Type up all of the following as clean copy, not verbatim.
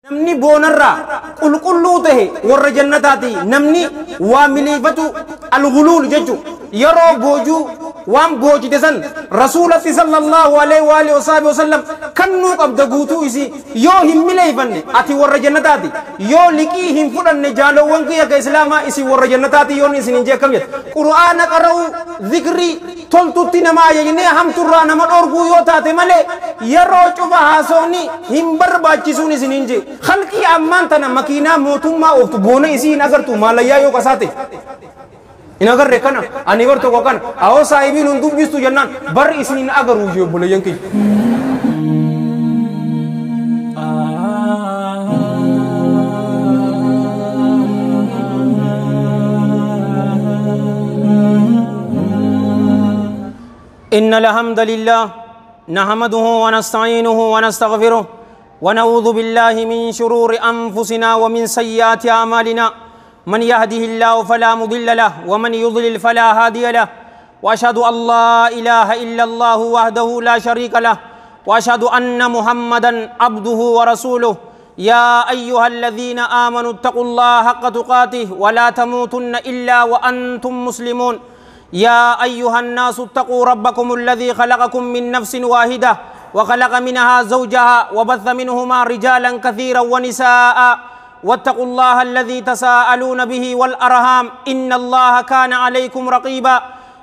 Namni boonarraa qulqulluu tahe warra jannataati. Namni waa miliifatu al-ghuluul jechuun yeroo boojuu waan boojite san rasuulatti sallallahu alaihi wa alihi wasallam kannuu qabda guutuu isii yoo hin mileeyfanne ati warra jannataati. Yoo liqii hin fudhanne jaalowwan kiyya ka islaamaa isin warra jannataati yoon isin hin jeekkam jette. Qur'aana qara'uu zikrii toltutti nama ajajnee hamturraa nama dhorguu yoo taate malee yeroo cufa haasofni hin barbaachisuun isin hin jee. Khalqii ammaan tana makiinaa mootummaa ooftu boona isii hin agartu maalayyaa yoo qasaate. In agarre kana ani bar tokko kana awoo saahibiin hun dubbistu jennaan barri isin hin agaruu jee obboleeyyan kiyya. إن الحمد لله نحمده ونستعينه ونستغفره ونعوذ بالله من شرور أنفسنا ومن سيئات أعمالنا. من يهده الله فلا مضل له ومن يضلل فلا هادي له، وأشهد أن لا إله إلا الله وحده لا شريك له، وأشهد أن محمدا عبده ورسوله. يا أيها الذين آمنوا اتقوا الله حق تقاته ولا تموتن إلا وأنتم مسلمون. يا أيها الناس اتقوا ربكم الذي خلقكم من نفس واحدة وخلق منها زوجها وبث منهما رجالا كثيرا ونساء، واتقوا الله الذي تساءلون به والأرham إن الله كان عليكم رقيبا.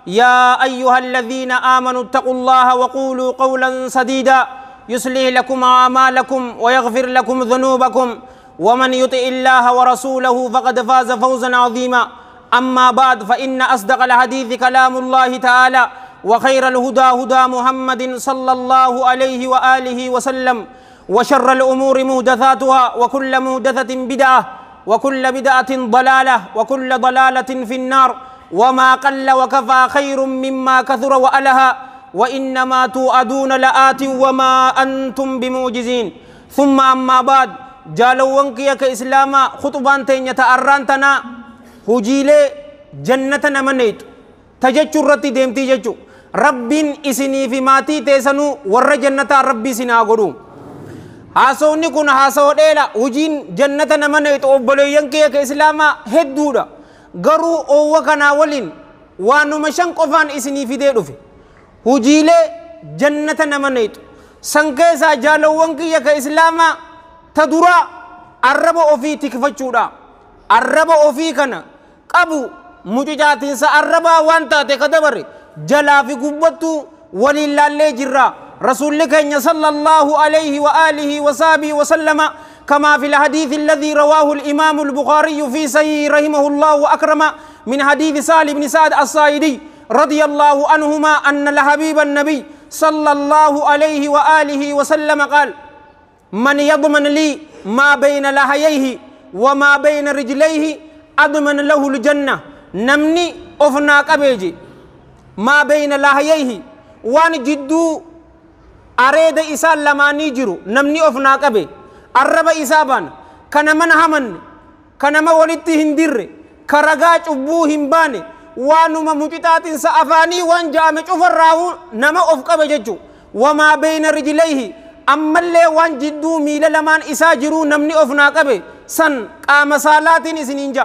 يا أيها الذين آمنوا اتقوا الله وقولوا قولا سديدا يصلح لكم أعمالكم ويغفر لكم ذنوبكم، ومن يطع الله ورسوله فقد فاز فوزا عظيما. أما بعد، فإن أصدق الحديث كلام الله تعالى، وخير الهدى هدى محمد صلى الله عليه وآله وسلم، وشر الأمور محدثاتها، وكل محدثة بدعة، وكل بدعة ضلالة، وكل ضلالة في النار. وما قل وكفى خير مما كثر وألها، وإنما توعدون لآت وما أنتم بمعجزين. ثم أما بعد، جالوانك يا كإسلاما خطبان تين يتأرانتنا hujiilee jannata nama neetu tajechuu irratti deemtii jechuu. Rabbiin isinii fi maatii teessanuu warra jannataa rabbii isin haa godhu. Haasawni kun haasawoo dheera. Hujiin jannata nama neetu obboleeyyan kiyya ka islaamaa hedduudha. Garuu oowwa kanaa waliin waanuma shan qofaan isinii fidee dhufe. Hujiilee jannata nama neetu san keessaa jaalowwan kiyya ka islaamaa ta duraa arraba ofii tikfachuudha. Arraba ofii kana qabu mucucaatiinsa arrabaa waan taate ka dabare jalaa fi gubbattuu waliin laallee jirra. Rasuulli keenya sallallahu alayhi wa alihi wa sahbihi wa sallama كما في الحديث الذي رواه الإمام البخاري في صحيح رحمه الله وأكرم من حديث سهل بن سعد الساعدي رضي الله عنهما أن الحبيب النبي صلى الله عليه وآله وسلم قال: من يضمن لي ما بين لحييه وما بين رجليه أضمن له الجنة. نمني أفنا قبيجي ما بين لحييه وان جدو أريد إسال لما نيجرو نمني أفنا قبي الرب إسابان كان من همن كان ما ولدت هندر كرقاج أبوهم باني وانما مجتات سأفاني وان جامج أفراه نما أفقب ججو وما بين رجليه أما اللي وان جدو ميل لمان إساجرو نمني أفنا قبي سن قام صالات إسنينجا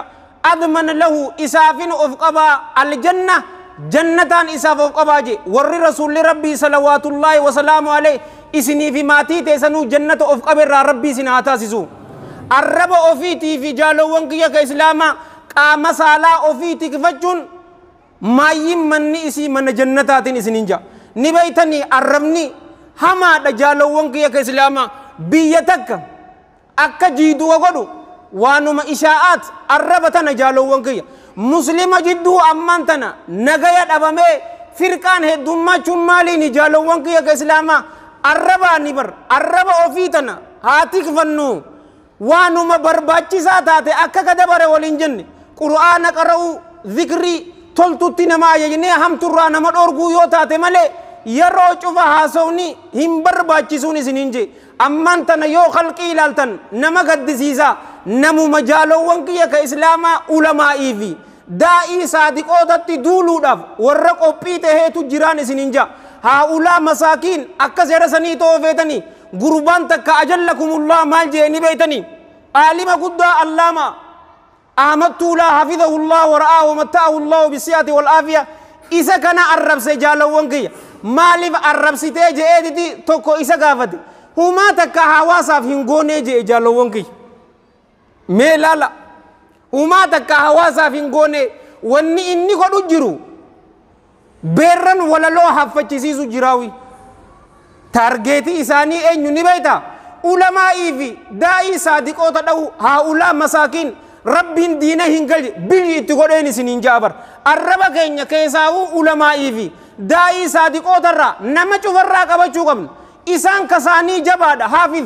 أضمن له إسافين أفقبا الجنة جنتان إساف أفقبا جي. ور رسول ربي صلوات الله وسلامه عليه إسني في ماتي تيسنو جنة أفقبا ربي سناتا سيسو. الرب أفيتي في جالو وانكيا كإسلاما قام صلاة أفيتي كفجون ما يمني إسي من جنتات إسنينجا نبيتني الربني هما دجالو وانكيا كإسلاما بيتك akka jiiduu godhu waanuma ishaa'aat arraba tana jaalowwan kiyya muslima jidduu ammaan tana nagaya dhabamee firqaan heddummachuun maaliini jaalowwan kiyya ka islaamaa arrabaa ni bar arraba ofii tana haa tikfannu waanuma barbaachisaa taate akka ka dabare waliin jenne qur'aana qara'uu zikrii toltutti nama ajajnee hamturraa nama dhorguu yoo taate malee yeroo cufa haasofni hin barbaachisuun isin hin jee. Ammaan tana yoo khalqii ilaaltan nama gaddisiisa. Namuma jaalowwan kiyya ka islaamaa ulamaa'ii fi daa'ii saadiqootatti duuluudhaaf warra qophii taheetu jiraan isin hin jaa. Haa ulaa masaakiin akka seera sanii ta'oo feetanii Gurbaan takka ajallakumullah maal jee ni beeytanii? Aalima guddaa Allaama Ahmad Tuulaa hafidhahullah wa ra'aahu wa matta'ahu Allahu bisiyati wal aafiya isa kana arrabse. Jaalawwan kiyya, maaliif arrabsitee je'eetiti tokko isa gaafate. Humaa takka hawaasaaf hin goonee je'e. Jaalawwan kiyya, mee laala, humaa takka hawaasaaf hin goone. Wanni inni godhu jiru beerran walaloo haffachisiisu jiraawi. Targeetii isaanii eenyu ni beeyta? Ulamaa'ii fi daa'ii saadiqoota dha'u. Haa ulaa masaakiin rabbiin diina hin galche biyyi itti godheen isiniin jaabar. Arraba keenya keessaawuu ulamaa'ii fi daa'ii saadiqootarraa nama cufarraa qabachuu qabna. Isaan kasaanii jabaadha. Haafiz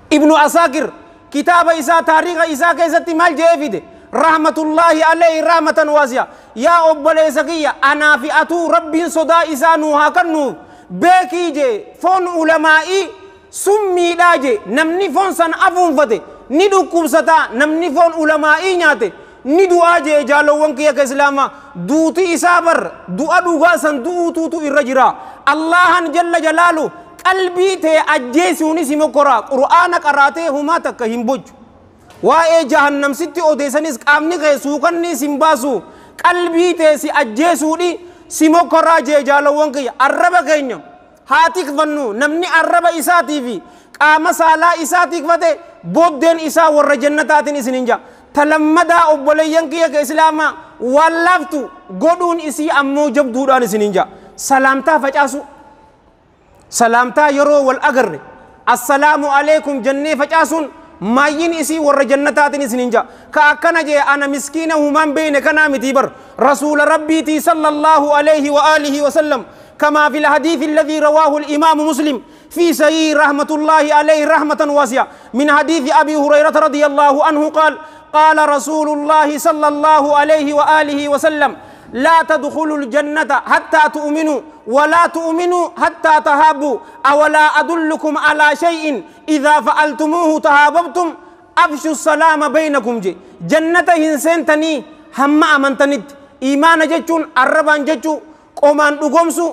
Ibnu Asaakir kitaaba isaa taariika isaa keessatti maal je'ee fide? Rahmatullaahi alayhi rahmatan waasi'a. Yaa obboleessa kiyya, anaa fi atuu rabbiin sodaa isaa nuu haa kennuuf. Beekii jee, foon ulamaa'ii summiidhaa jee. Namni foon san afuunfate ni dhukkubsataa, namni foon ulamaa'ii nyaate ni du'aa jee. Jaalowwan kiyya ka islaamaa, duuti isaa bar du'a dhugaa san du'uutuutu irra jira. Allahan jalla jalaalu qalbii tee ajjeesuunis himokoraa. Qur'aana qaraatee humaa takka hin bochu, waa'ee jahannamsitti odeessanis qaamni kee suukanni sin baasu, qalbii tee si ajjeesuudhi si mokoraa jee. Jaalowwan kiyya, arraba keenya haa tikfannu. Namni arraba isaatii fi qaama saalaa isaa tikfate booddeen isaa warra jannataatiin isin hin jaa. Talammadaa, obboleeyyan kiyya ka islaamaa, waan laaftu godhuun isii ammoo jabduudhaan isin hin jaa. Salaamtaa facaasu. Salaamtaa yeroo wal agarre assalaamu alaikum jennee facaasuun maayyin isii warra jannataatiin isin hin jaa. Ka akkana jee ana miskiina humaan beeyne kanaa mitii bar, rasuula rabbiitii sallallahu alayhi wa alihi wa sallam. كما في الحديث الذي رواه الإمام مسلم في صحيح رحمة الله عليه رحمة واسعة من حديث أبي هريرة رضي الله عنه قال: قال رسول الله صلى الله عليه وآله وسلم: لا تدخلوا الجنة حتى تؤمنوا ولا تؤمنوا حتى تهابوا، أولا أدلكم على شيء إذا فعلتموه تهاببتم؟ أفشوا السلام بينكم. جي جنة هنسنتني هم أمنتنت. إيمان جتشون الربان جتشو قومان دقومسو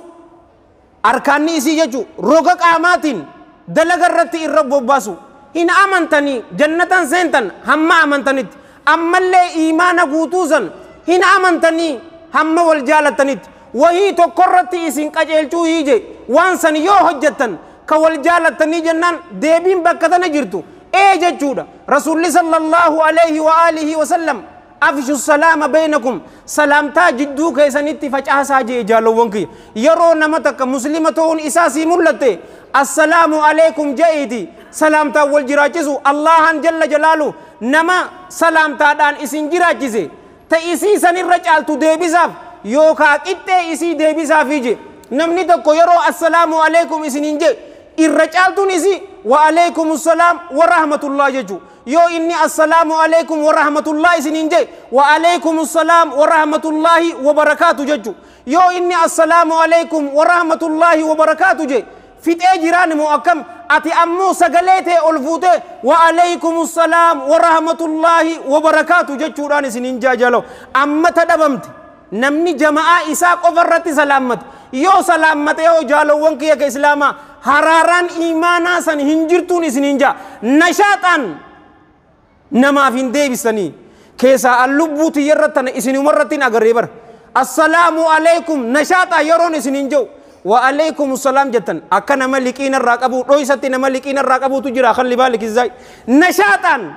arkaanni isii jechu roga qaamaatiin dalaga irratti irra bobbaasu. Hin amantanii jannatan seentan hamma amantanitti. Ammallee iimaana guutuu san hin amantanii hamma wal jaalattanitti. Wahii tokkorratti isin qajeelchuu hiije, waan san yoo hojjettan ka wal jaalattanii jennaan deebiin bakka tana jirtu ee jechuudha. Rasuulli sallallahu alayhi wa alihi wa sallam afshu salaama baynakum, salaamtaa jidduu keessanitti facaasaa jee. Jaalowwan kiyya, yeroo nama takka muslima ta'uun isaa sii mul'atte assalaamu alaykum je'iiti salaamtaan wal jiraachisu. Allahan jalla jalaalu nama salaamtaadhaan isin jiraachise ta isii sanirra caaltu deebisaaf yookaa qixxee isii deebisaafii je. Namni tokko yeroo assalaamu alaykum isiniin je irra caaltuun isii wa alaykum assalaam wa rahmatullah jechuu. Yoo inni assalaamu alaykum wa rahmatullah isiniin je, wa alaykum assalaam wa rahmatullahi wa barakaatu jechu. Yoo inni assalaamu alaykum wa rahmatullahi wa barakaatu je fixee jiraan moo akkam? Ati ammoo sagalee ta'e ol fuutee wa alaykum assalaam wa rahmatullahi wa barakaatu jechuudhaan isiniin jaajalo. Amma ta dhabamte namni jama'aa isaa qofa irratti salaammate. Yoo salaammate yoo, jaalowwan kiyya ka islaamaa, haraaraan imaanaa san hin jirtuun isiniin jaa. Nashaaxaan namaaf hin deebisanii keessaa an lubbuu tiyya irratti tana isinuma irratti hin agarree bara. Assalaamu alaykum nashaaxaa yeroon isiniin jiru wa alaykum salaam jettan akka nama liqiina irraa qabu dhoysatti nama liqiina irraa qabutu jira. Kan libaa liqizzaay nashaaxaan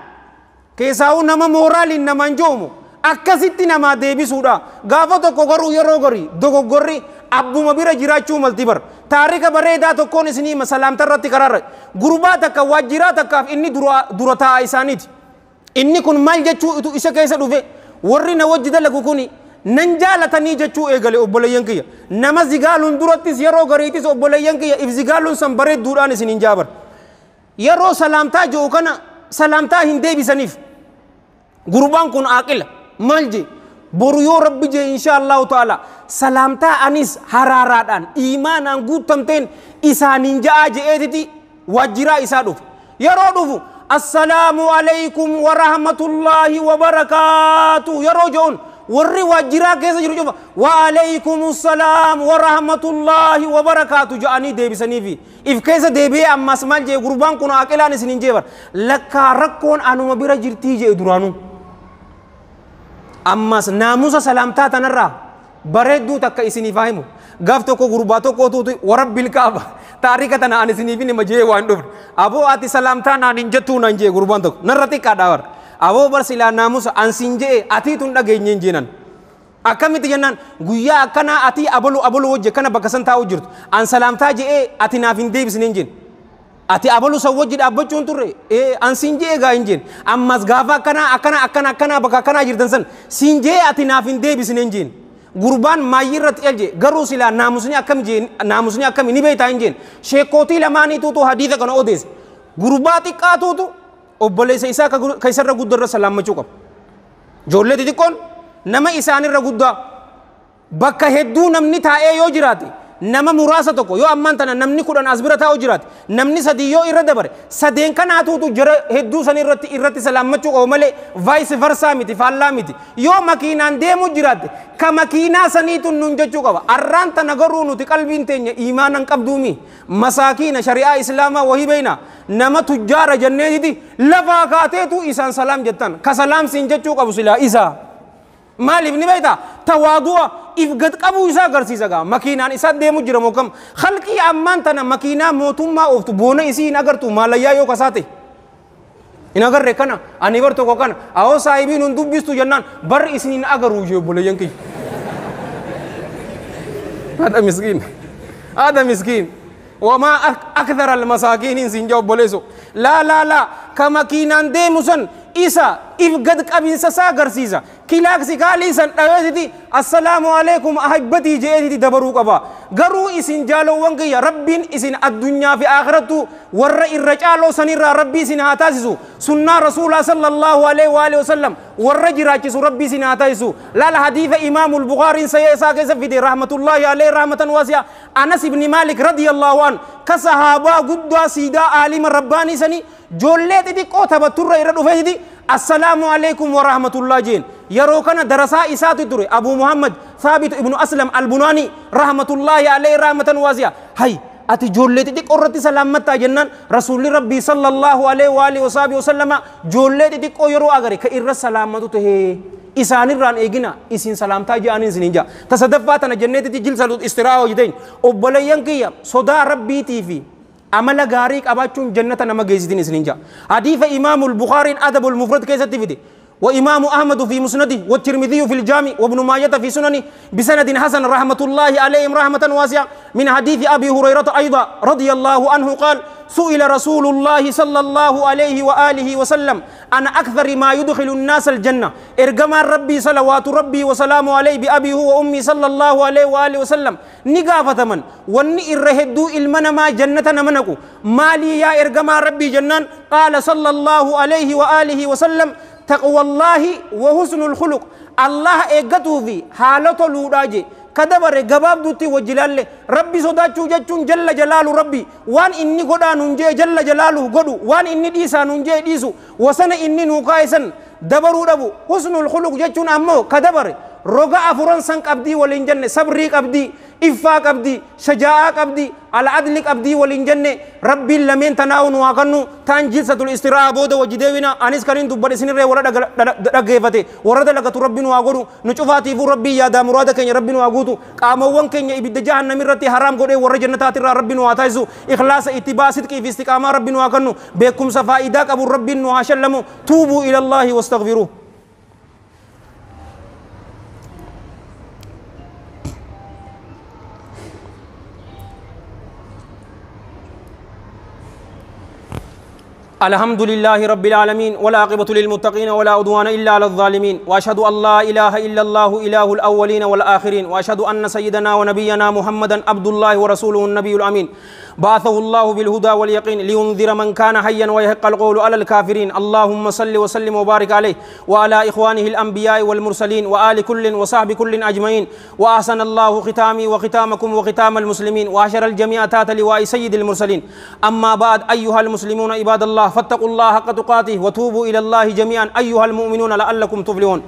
keessaa'uu nama mooraaliin namaan joomu akkasitti namaa deebisuudha. Gaafa tokko garuu yeroo garii dogoggorri abbuma bira jiraachuu malti bar. Taarika bareedaa tokkoon isinii hima salaamta irratti karaarra. Gurbaa takka waajjiraa takkaaf inni dura taa'a isaaniiti. Inni kun maal jechuu itu isa keessa dhufe? Warri na wajji dalagu kuni nan jaalatanii jechuu eegale. Obboleeyyan kiyya, nama zigaaluun durattis yeroo gariitis, obboleeyyan kiyya, if zigaaluun san bareedduudhaan isin hin jaabar. Yeroo salaamtaa ji'u kana salaamtaa hin deebisaniif. Gurbaan kun aaqila maal jee? Boru yoo rabbi jee insha Allahu ta'ala salaamtaa anis haraaraadhaan iimaanaan guutamteen isaaniin ja'aa je'eetiti waajjiraa isaa dhufe. Yeroo dhufu assalaamu alaykum wa rahmatullaahi wa barakaatu yeroo je'uun Warri waajjiraa keessa jiru cufa waaleykum salaam warahmatullaahi wabarakaatu jedhanii deebisaniifi if keessa deebi'ee ammas maal jee gurbaan kun aqilaan isin hin jeebar lakkaa rakkoon anuma bira jirtii jee duraanuu ammas naamusa salaamtaa tanarraa bareedduu takka isiniif haa himu gaaf tokko gurbaa tokkotuutu warabbil kaaba taarika tana ani isiniif hima jee waan dhufne aboo ati salaamtaa naan hin jettuu naan jee gurbaan tokko narra xiqqaadhaa bara aboo bar silaa naamusa an siin jee atiitu hin dhageenye hin jeenan akkamitti jennaan guyyaa akkanaa atii abalu abalu wajji kana bakka san taa'u jirtu an salaamtaa je'ee ati naaf hin deebisne hin jeen ati abalu san wajji dhaabbachuu hin turre an siin je'ee gaa hin jeen ammas gaafa akkanaa akkana akkana akkanaa bakka akkanaa jirtan san siin je'ee ati naaf hin deebisne hin jeen gurbaan maayyii irratti elje garuu silaa naamusni akkam jeen naamusni akkami ni beektaa hin jeen sheekootii lamaaniituutu hadiisa kana odeesse gurbaa xiqqaatuutu obboleessa isaa ka isarra guddaa irra salaammachuu qaba. Ijoollee xixiqqoon nama isaanirra guddaa bakka hedduu namni taa'ee yoo jiraate nama muraasa tokko yoo ammaan tana namni 10 as bira taa'u jiraate namni 3 yoo irra dabare sadeen kanaatuutu jara hedduu san irratti salaammachuu qabu malee vice versa miti faallaa miti yoo makiinaan deemu jiraate ka makiinaa saniitu nun jechuu qaba arraan tana garuu nuti qalbiin teenya iimaanan qabduumi masaakiina shari'aa islaamaa wahii beeyna nama tujjaara jenneetiti lafaa kaateetu isaan salaam jettan ka salaam siin jechuu qabu silaa isaa maaliif ni beektaa tawaadu'a if gad qabuu isaa agarsiisa gaa makiinaan isaa deemu jira moo kam khalqii ammaan tana makiinaa mootummaa ooftu boona isii hin agartu maalayyaa yoo kasaa ta'e hin agarre kana ani bar tokko kana awoo saahibiin hin dubbistu jennaan barri isin hin agaruu jee obboleeyyan kiyya. Haadha miskiin haadha miskiin wamaa akthara almasaakiiniin siin jaa obboleessu laa laa laa ka makiinaan deemu san isa if gad qabinsa isaa agarsiisa kilaaksi kaalii san dhaweetiti assalaamu alaikum ahibbatii je'eetiti dabaruu qaba garuu isin jaalowwan kiyya rabbiin isin addunyaa fi akhirattu warra irra caaloo sanirraa rabbii isin haa taasisu sunnaa rasuulaa sallallahu alaihi wa alihi wasallam warra jiraachisu rabbii isin haa taasisu laala hadiisa imaamul bukaariin sayee isaa keessa fide rahmatullaahi alaihi rahmatan waasi'a anas ibni maalik radiyallahu an ka sahaabaa guddaa siidaa aalima rabbaanii sanii joollee xixiqqoo taphatturra irra dhufeetiti assalaamu alaikum wa rahmatullah jeen yeroo kana darasaa isaatu ture abu muhammad thaabit ibnu aslam albunaani rahmatullaahi alaihi rahmatan waasi'a hay ati joollee xixiqqoo irratti salaammattaa jennaan rasuulli rabbii sallallahu alaihi wa alihi wasaabi wasallama joollee xixiqqoo yeroo agare ka irra salaammatu tahee isaanirraan eegina isin salaamtaa je'aniin isiniin ja'a tasadaffaa tana jenneetiti jilsa istiraa hojjeteen obboleeyyan kiyya sodaa rabbiitii fi amala gaarii qabaachuun jannata nama geessitin isiniin ja'a hadiisa imaamul bukaariin adabul mufrad keessatti fide وإمام أحمد في مسنده والترمذي في الجامع وابن ماجة في سننه بسند حسن رحمة الله عليهم رحمة واسعة من حديث أبي هريرة أيضا رضي الله عنه قال سئل رسول الله صلى الله عليه وآله وسلم أن أكثر ما يدخل الناس الجنة إرجما ربي صلوات ربي وسلامه عليه بأبي هو وأمي صلى الله عليه وآله وسلم نقافة من وني إرهدو إلمنا ما جنة منكو مالي يا إرجما ربي جنان قال صلى الله عليه وآله وسلم تقوى الله وحسن الخلق الله إيجاتو في حالته لوراجي كدبر غباب دوتي وجلال ربي صداچو جچون جل جلاله ربي وان إني غدا نونجي جل جلاله غدو وان إني ديسا نونجي ديسو وسن إني نوكايسن دبرو دبو حسن الخلق جچون أمو كدبر روغا أفران سن قبدي ولين جنة صبري قبدي إفا قبدي شجاعة قبدي على عدل قبدي ولين جنة ربي لمن تناون واغنو تان جلسة الاستراحة بودا وجديونا أنيس كرين دبر سنين ري ورد دغيفته ورد لغت ربي واغورو نچوفاتي فو ربي يا دا مراد كين ربي واغوتو قاموان كين إبد جهنم رتي حرام غودي ور جنتات ربي واتايزو إخلاص اتباع صدق في استقامة ربي واغنو بكم صفائدك أبو ربي واشلمو توبوا إلى الله واستغفروه. الحمد لله رب العالمين والعاقبة للمتقين ولا عدوان إلا على الظالمين وأشهد أن لا إله إلا الله إله الأولين والآخرين وأشهد أن سيدنا ونبينا محمدا عبد الله ورسوله النبي الأمين بعثه الله بالهدى واليقين لينذر من كان حيا ويحق القول على الكافرين. اللهم صل وسلم وبارك عليه وعلى إخوانه الأنبياء والمرسلين وآل كل وصحب كل أجمعين. وأحسن الله ختامي وختامكم وختام المسلمين وأشر الجميع تحت لواء سيد المرسلين. أما بعد، أيها المسلمون عباد الله، فاتقوا الله حق تقاته وتوبوا إلى الله جميعا أيها المؤمنون لعلكم تفلحون.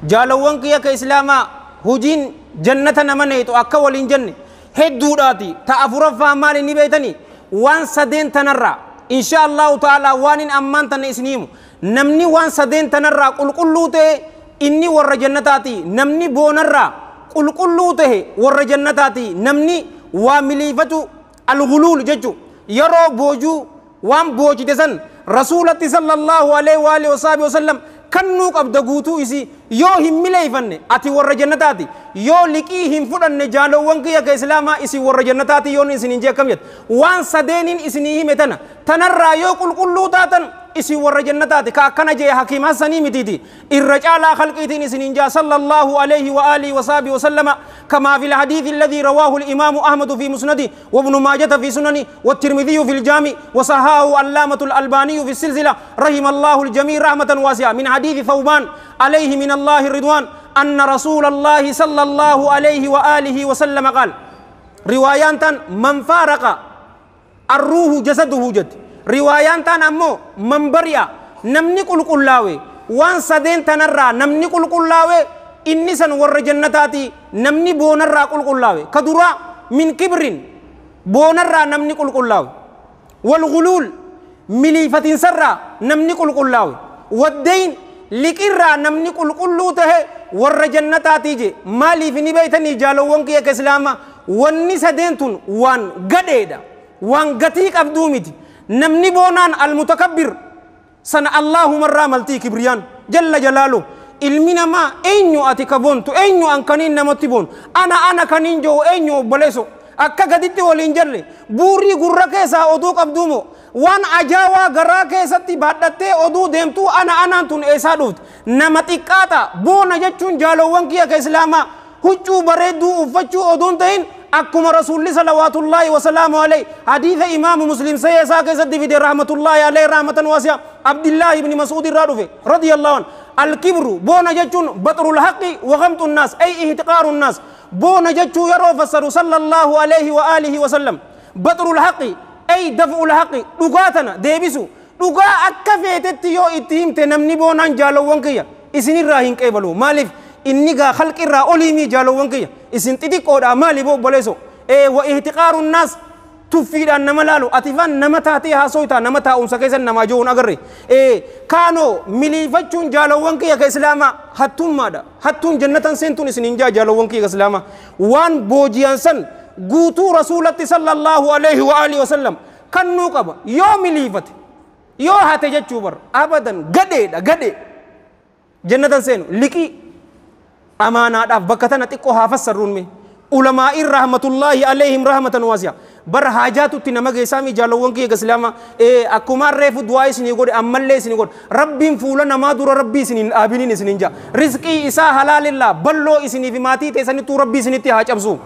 Jaalawwan kiyya ka islaamaa hujiin jannata nama neetu akka waliin jenne hedduudhaati. Ta afuraffaa maali ni beeytanii? Waan sadeen tanarraa insha Allahu ta'ala waan hin ammaan tanna isin himu. Namni waan sadeen tanarraa qulqulluu ta'e inni warra jannataati. Namni boonarraa qulqulluu ta'e warra jannataati. Namni waa miliifatu al-ghuluul jechu yeroo boojuu waan boojite san rasuulatti sallallahu alaihi wa alihi wa sallam kannuu qabda guutuu isii yoo hin mileeyfanne ati warra jannataati. Yoo liqii hin fudhanne jaalowwan kiyya ka islaamaa isin warra jannataati yoon isin hin jee akkam jette waan sadeeniin isinii hime tana tanarraa yoo qulqulluu taatan isin warra jannataati. Ka akkana jee hakiim hassanii mitiiti irra caalaa khalqiitiin isin hin jaa sallallahu alayhi wa alihi wa sahbihi wa sallama كما في الحديث الذي رواه الإمام أحمد في مسنده وابن ماجة في سننه والترمذي في الجامع وصححه علامة الألباني في السلسلة رحم الله الجميع رحمة واسعة من حديث ثوبان عليه من الله الرضوان أن رسول الله صلى الله عليه وآله وسلم قال روايان من فارق الروح جسده جد روايان أمو من بريا نمني قل قلاوي وان سدين تنرى نمني قل قلاوي إني سن ور جنتاتي نمني بونرى قل قلاوي كدرا من كبر بونرى نمني قل قلاوي والغلول مليفة سرى نمني قل قلاوي والدين لكرا نمني قل قلوته ور جنتاتي جي مالي في نبيتني جالوون كي كسلاما واني سدينتون وان قديدا وان قتيك أبدومتي نمني بونان المتكبر سن الله مرة ملتي كبريان جل جلاله ilmi namaa eenyu ati ka boontu eenyu an kaniin namatti boonu ana kaniin jiru eenyu obboleesso akka gaditti waliin jirre buurrii gurra keessaa oduu qabduumo waan ajaa'aa garaa keessatti baadhattee oduu deemtuu ana anaan tun eessaa dhufte nama xiqqaata boona jechuun jaalowwan kiyya ka islaamaa huccuu bareedduu uffachuu oduun ta'in akkuma rasuulli salawaatullaahi wasalaamu alayhi hadiisa imaamu muslim sayya keessatti fide rahmatullaahi alayhi rahmatan waasi'a abdillaahi ibni mas'uud irraa dhufe radiyallahu anhu الكبر بونا جتون بطر الحق وغمط الناس أي اهتقار الناس بونا جتو يرو فسر صلى الله عليه وآله وسلم بطر الحق أي دفع الحق دقاتنا ديبسو دقا أكفيتت يو اتهم تنمني بونا جالو وانكيا إسن الراهن كيبلو مالف إنيغا خلق الرا أوليمي جالو وانكيا إسن تدقو دا مالي بو بوليسو إيه واهتقار الناس tuffiidhaan nama laalu atifaan nama taatee haasoytaa nama taa'umsa keessan namaa jiruun agarre kaanoo miliifachuun jaalowwan kiyya ka islaamaa hattummaadha hattuun jannatan seentuun isin hin jaa jaalowwan kiyya ka islaamaa waan booji'an san guutuu rasuulatti sallallahu alaihi wa alihi wasallam kannuu qaba yoo miliifate yoo hate jechuu bar abadan gadheedha gadhee jannatan seenu liqii amaanaadhaaf bakka tana xiqqoo haa fassarruun mee علماء رحمة الله عليهم رحمة واسعة بر حاجات تنما جسامي جالوون كي اسلاما اكما ريف دعاء سني غود امل سني غود ربي فولا نما دور ربي سنين ابينين سنين جا رزقي اسا حلال الله بلو اسني في ماتي تسني تو ربي سني تي حاجبسو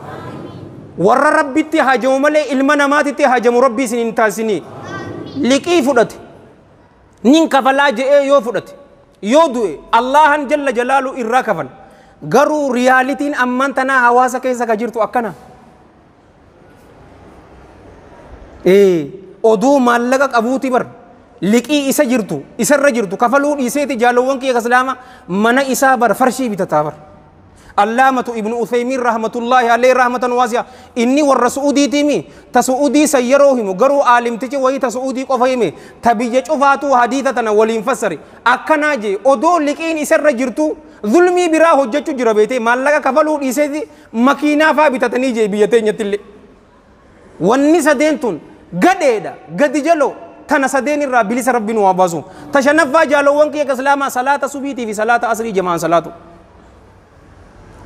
ور ربي تي حاجو ملي علم نماتي تي حاجم ربي سنين تاسني لقي فدت نين كفلا جي يو فدت يو دوي الله جل جلاله إرا كفن garuu riyaalitiin ammaan tanaa hawaasa keessa ka jirtu akkana oduu maallaqa qabuuti bar liqii isa jirtu isarra jirtu kafaluu dhiiseeti jaalowwan kiyya islaama mana isaa bar farshii bitataa bar allaamatu ibnu uthaymiin rahmatullaahi alayhi rahmatan waasi'a inni warra su'uudiitiimi ta su'uudii san yeroo himu garuu aalimtichi wayii ta su'uudii qofa hime ta biyya cufaatuu hadiita tana waliin fassari akkanaa jee odoo liqiin isarra jirtu zulmii biraa hojjechuu jira beetee maallaqa kafaluu dhiiseeti makiinaa faa bitatanii jee biyya teenyattillee wanni sadeen tun gadheedha gadi jaloo tana sadeen irraa bilisa rabbiin waa baasu ta shanaffaa jaalowwan kiyya islaamaa salaata subiitii fi salaata asrii jamaan salaatu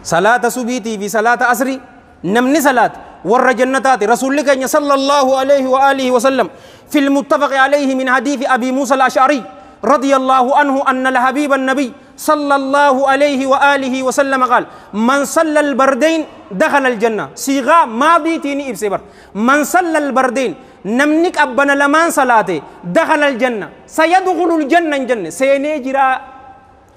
salaata subiitii fi salaata asrii namni salaat warra jannataati rasuulli keenya sallallahu alayhi wa alihi wa sallam fi lmuttafaqi alayhi min hadiisi abi muusa al-ash'ari رضي الله عنه أن الحبيب النبي صلى الله عليه وآله وسلم قال من صلى البردين دخل الجنة صيغة ماضي تيني إبسيبر من صلى البردين نمنك أبنا لمن صلاته دخل الجنة سيدخل الجنة الجنة سينجرا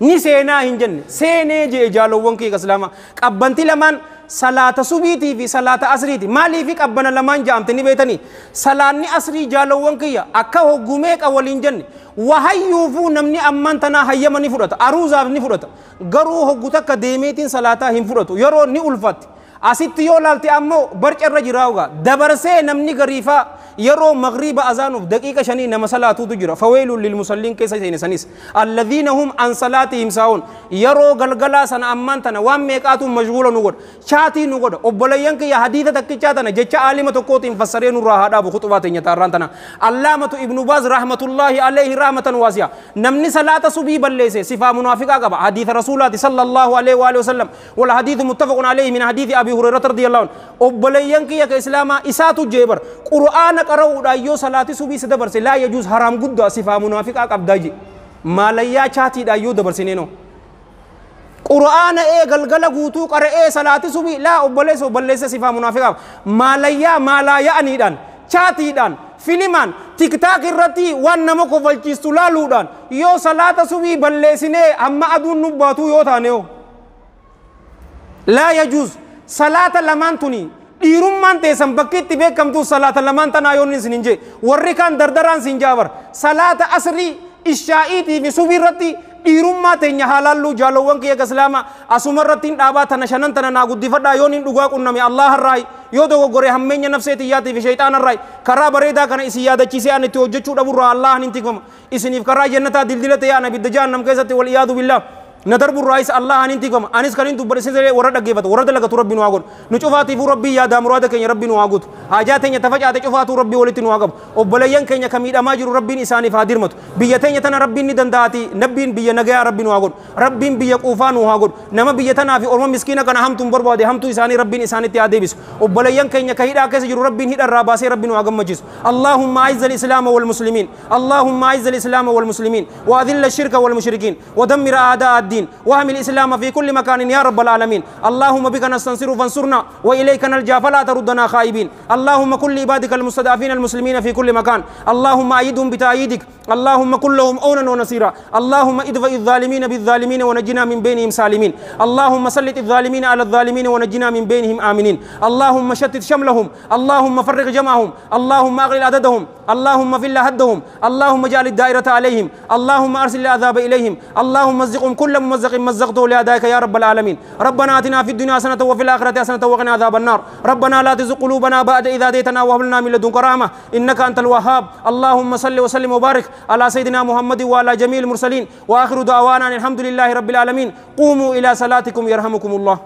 Ni seenaa hin jenne seenee jee jaalowwan kee islaamaa qabbanti lamaan salaata subiitii fi salaata asriiti. Maaliifi qabbana lamaan jaamte ni beetanii? Salaanni asrii jaalowwan kiyya akka hoggumee waliin jenne wahayyuufuu namni ammaan tanaa hayyama ni fudhata, aruuzaaf ni fudhata, garuu hoggu takka deemeetiin salaataa hin fudhatu, yeroo ni ulfatti. Asitti yoo laalte ammoo barcarra jiraa dabarsee namni gariifaa yeroo magriiba azaanuuf daqiiqa 5 nama salaatuutu jira. Faweeluun lilmusalliin keessa seene sanis alladhiina hum an salaatihim saa'uun. Yeroo galgalaa sana ammaan tana waan meeqaatu mashguula nu godha, chaatii nu godha. Obboleeyyan kiyya, hadiisa takkichaa tana jecha aalima tokkootiin fassaree nurraa haa dhaabu khutubaa teenya taarraan tana. Allaamatu Ibnu Baaz rahmatullaahi alayhi rahmatan waasi'a, namni salaata subii balleesse sifaa munaafiqaa qaba. Hadiisa rasuulaati sallallahu alayhi wa sallam, wal hadiisu muttafaqun alayhi min hadiisi Abi Hurayrata radiyallahu anhu. Obboleeyyan kiyya ka islaamaa, isaatu jeebar qur'aana qara'uudhaan yoo salaati subii isa dabarse laa yajuuz, haraam guddaa, sifaa munaafiqaa qabdaa je. Maalayyaa chaatiidhaan yoo dabarsineenoo qur'aana ee galgala guutuu qara'ee salaati subii laa obboleessa obboleessa sifaa munaafiqaa. Maalayyaa maalaa ya'aniidhaan, chaatiidhaan, filimaan TikTok irratti waan nama kofalchiistu laaluudhaan yoo salaata subii balleessinee hamma aduun nu baatuu yoo taane hoo laa yajuuz. Salaata lamaan tuni dhiirummaan teessan bakki itti beekamtu salaata lamaan tanaa. Yoon isin hin jee warri kaan dardaraan sin jaabar, salaata asrii, ishaa'iitii fi subii irratti dhiirummaa teenya haalaalluu. Jaalowwan kiyya islaama, asuma irratti hin dhaabaa. Tana shanan tana naa guddifadhaa. Yoon hin dhugaa qunname Allah irraayi, yoo dogoggore hammeenya nafsee tiyyaatii fi shayxaana irraayi. Karaa bareedaa kana isin yaadachiisee an itti hojjechuu dhaburraa Allah hin tikfama. Isiniif karaa jannataa dildila ta'ee ana ibidda jahannam keessatti wal iyaadu billah na darburraa isa Allah anin tikfama. Anis kan hin dubbadhe, isin warra dhaggeeffatu warra dalagatu rabbi nu haa godhu. Nu cufaatiifuu rabbii yaadaa muraada keenya rabbi nu haa guutu. Haajaa teenya tafacaate cufaatuu rabbii walitti nu haa qabu. Obboleeyyan keenya ka miidhamaa jiru rabbiin isaaniif haa dirmatu. Biyya teenya tana rabbiin ni danda'ati, nabbiin biyya nagayaa rabbi nu haa godhu, rabbiin biyya quufaa nu haa godhu. Nama biyya tanaa fi orma miskiina kana hamtuun barbaade hamtuu isaanii rabbiin isaanitti haa deebisu. Obboleeyyan keenya ka hidhaa keessa jiru rabbiin hidha irraa baasee rabbi nu haa gammachiisu. اللهم أعز الإسلام والمسلمين، اللهم أعز الإسلام والمسلمين، وأذل الشرك والمشركين، ودمر أعداء الدين، واهم الإسلام في كل مكان يا رب العالمين. اللهم بك نستنصر فانصرنا، وإليك نلجأ فلا تردنا خائبين. اللهم كن لعبادك المستضعفين المسلمين في كل مكان، اللهم أيدهم بتأييدك، اللهم كن لهم أونا ونصيرا. اللهم ادفع الظالمين بالظالمين ونجنا من بينهم سالمين. اللهم سلط الظالمين على الظالمين ونجنا من بينهم آمنين. اللهم شتت شملهم، اللهم فرق جمعهم، اللهم أغلل عددهم، اللهم فل هدهم، اللهم اجعل الدائرة عليهم، اللهم أرسل العذاب إليهم، اللهم مزقهم كل ممزق مزقته لأدائك يا رب العالمين. ربنا آتنا في الدنيا حسنة وفي الآخرة حسنة وقنا عذاب النار. ربنا لا تزغ قلوبنا بعد إذ هديتنا وهب لنا من لدنك رحمة إنك أنت الوهاب. اللهم صل وسلم وبارك على سيدنا محمد وعلى جميع المرسلين، وآخر دعوانا الحمد لله رب العالمين. قوموا إلى صلاتكم يرحمكم الله.